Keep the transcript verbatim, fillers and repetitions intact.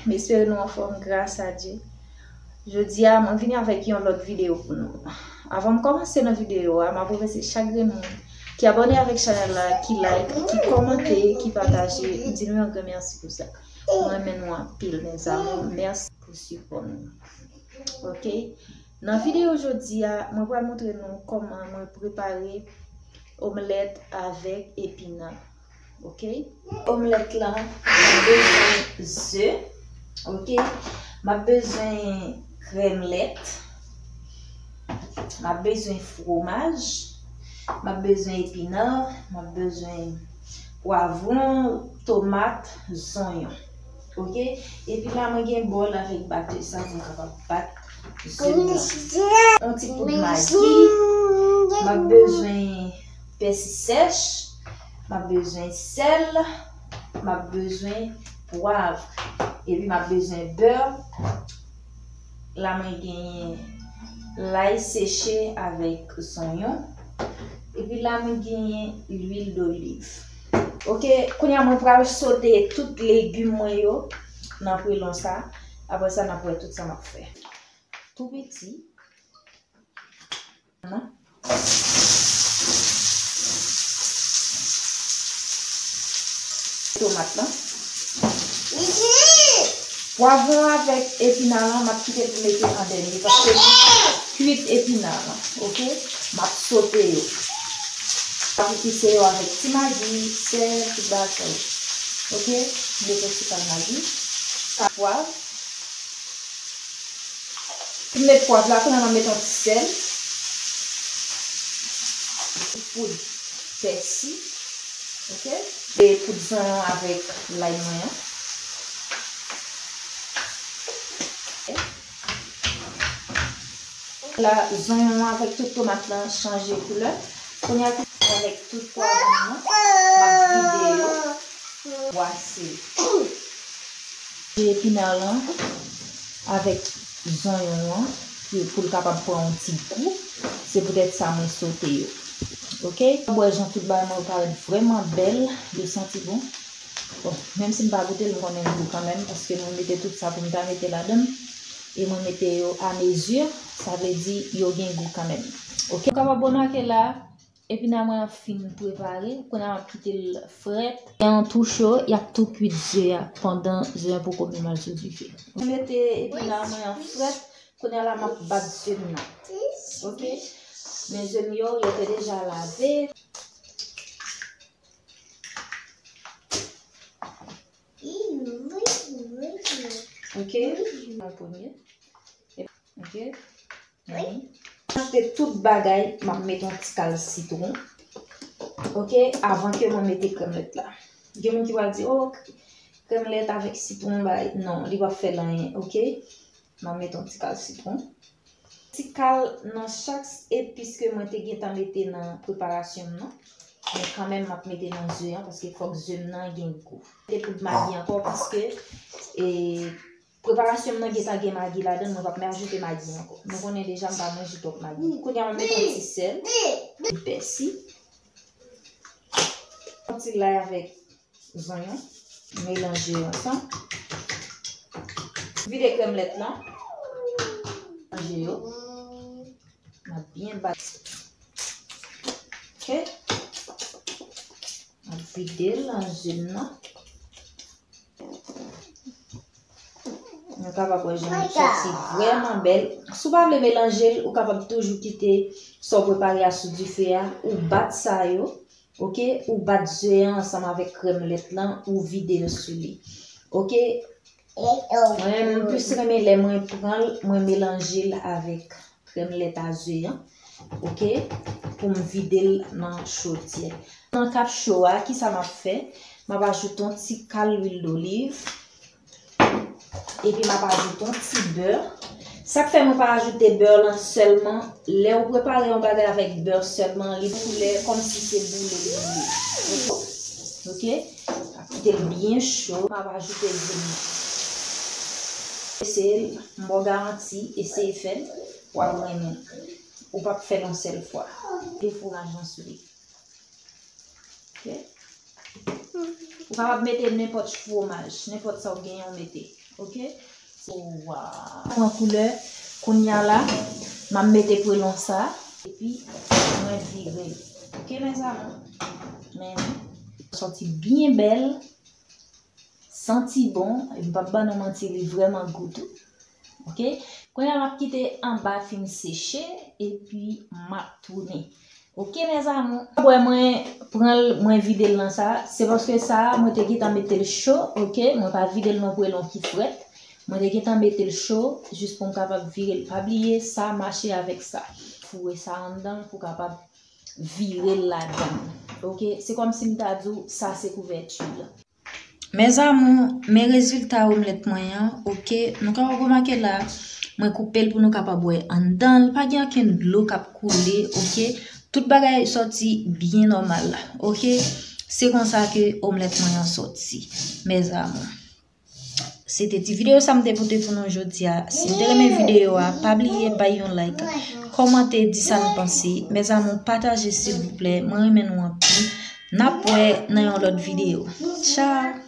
M espere nou anfòm gras a Dye. Jodi a, mwen vini avèk yon lòt videyo pou nou. Avan m kòmanse nan videyo a, m ap remèsye chak grenn moun ki abòne avèk chanèl la, ki like, ki kòmante, ki pataje. M di nou yon gran mèsi pou sa. Mwen renmen nou anpil, mes amours. Mèsi pou sipò nou. Ok? Nan videyo jodi a, mwen pral montre nou kòman mwen prepare omlèt avèk epina. Ok? Omlèt la, m ap bezwen ze. Ok? M ap bezwen krèm lèt. M ap bezwen fwomaj. M ap bezwen epina. M ap bezwen pwavwon, tomat, zonyon. Ok? Epi la, mwen gen bòl avèk batè sa pou m kapab bat ze m nan. Yon ti poud magi. M ap bezwen pèsi sèch. M ap bezwen sèl. M ap bezwen pwav. Epi m ap bezwen bè. La mwen genyen lay seche avèk zonyon. Epi la mwen genyen lwil doliv. Ok, kounye a mwen pral sote tout legim mwen yo nan pwelon sa. Apre sa, n ap wè tout sa m ap fè. Tou piti. Tomat lan. Pwavwon avèk epina lan, m ap kite pou mete an dènye, paske m ap kwit epina lan, ok? M ap sote yo. M ap epise yo avèk ti magi, sèl, tout bagay sa yo. Ok? M mete yon ti kal magi. Pwav. M met pwav la, kounye a m ap met yon ti sèl. Poud pèsi. Ok? E poud zonyon avèk lay mwen an. Ok? La, zonyon an avèk tout tomat lan chanje koulè. Kounye a, avèk tout pwavwon an, m ap vide yo. Bwase. Epina lan avèk zonyon an, ki, pou l kapab pran yon ti gou. Se poutèt sa mwen sote yo. Ok? W ap wè jan tout bagay mwen yo parèt vrèman bèl, yo santi bon. Bon, menm si m pa goute l, m konnen l gou kanmenm, paske mwen mete tout sa pou m ta mete ladan l. E mwen mete yo a mezi, sa vle di yo gen gou kanmenm. Ok? Ou kapab remake la, epina mwen an fin prepare, kounye a m ap kite l frèt. Gen yon tou cho, y ap tou kwit ze a pandan ze a poko menm al sou dife. Mwen mete epina mwen an frèt, kounye a la m ap bat ze m nan. Ok? Men ze m yo, yo te deja lave. Ok? An premye. Ok? Achte tout bagay, m ap met yon ti kal sitwon. Ok? Avan ke mwen mete krèm lèt la. Gen moun ki pral di, "Oh, krèm lèt avèk sitwon, bay." Non, li p ap fè l anyen, ok? M ap met yon ti kal sitwon. Ti kal nan chak epis ke mwen te gentan mete nan preparasyon m nan. Men kanmenm, m ap mete nan ze an, paske fòk ze m nan gen gou. Mete poud magi ankò, paske, e, preparasyon m nan gentan gen magi ladan l, mwen p ap ajoute magi ankò. Nou konnen deja, m pa manje twòp magi. Kounye a, m ap mete yon ti sèl, yon pèsi, yon ti lay avèk zonyon. Melanje yo ansanm. Vide krèm lèt lan. Melanje yo. N ap byen bat. Ok. N ap vide l nan ze m nan. Nou kapab wè jan l soti vrèman bèl. Si w pa vle melanje l, ou kapab toujou kite sa w prepare a sou dife a, ou bat sa yo. Ok, ou bat ze an ansanm avèk krèm lèt lan, ou vide l sou li. Ok, mwen menm, m plis renmen lè mwen pran l, mwen melanje l avèk krèm lèt a ze an. Ok, pou m vide l nan chodyè. Nan k ap cho a, kisa m ap fè? M ap ajoute yon ti kal lwil doliv. Epi m ap ajoute yon ti bè. Sa k fè mwen pa ajoute bè lan sèlman, lè ou prepare yon bagay avèk bè sèlman, li koulè kòmsi se boule li ye. Ok? M ap kite l byen cho, m ap ajoute ze m nan. Eseye l, m ba w garanti, eseye fè l, w ap renmen l. Ou p ap fè l yon sèl fwa. Mete fwomaj lan sou li. Ok? Ou kapab mete nenpòt fwomaj, nenpòt sa w genyen w mete. Ok? So, waw. Pran koulè. Kounye a la, m ap mete pwelon sa. Epi, mwen vire. Ok, mes amours? Men, sòti byen bèl. Santi bon. E m p ap ban nou manti, li vrèman gou tou. Ok? Kounye a, m ap kite anba fin seche. Epi, m ap tounen. Ok, mes amours. Wè, mwen pran l, mwen vide l nan sa. Se paske sa, mwen te gentan mete l cho, ok? Mwen pa vide l nan pwelon ki frèt. Mwen te gentan mete l cho, jis pou m kapab vire l. Pa bliye, sa mache avèk sa. Foure sa anndan l pou kapab vire l ladan l. Ok? Se kòmsi m ta di w, sa se kouvèti l. Mes amours, men rezilta omlèt mwen an, ok? Nou kapab remake la, mwen koupe l pou nou kapab wè anndan l. Pa gen okenn dlo k ap koule, ok? Tout bagay sòti byen nòmal, ok? Se konsa ke omlèt mwen an sòti, mes amours. Se te ti videyo sa m te pote pou nou jodi a. Si n te renmen videyo a, pa bliye bay yon like, kòmante, di sa n panse. Mes amours, pataje silvouplè. Mwen renmen nou anpil. N ap wè nan yon lòt videyo. Tchao!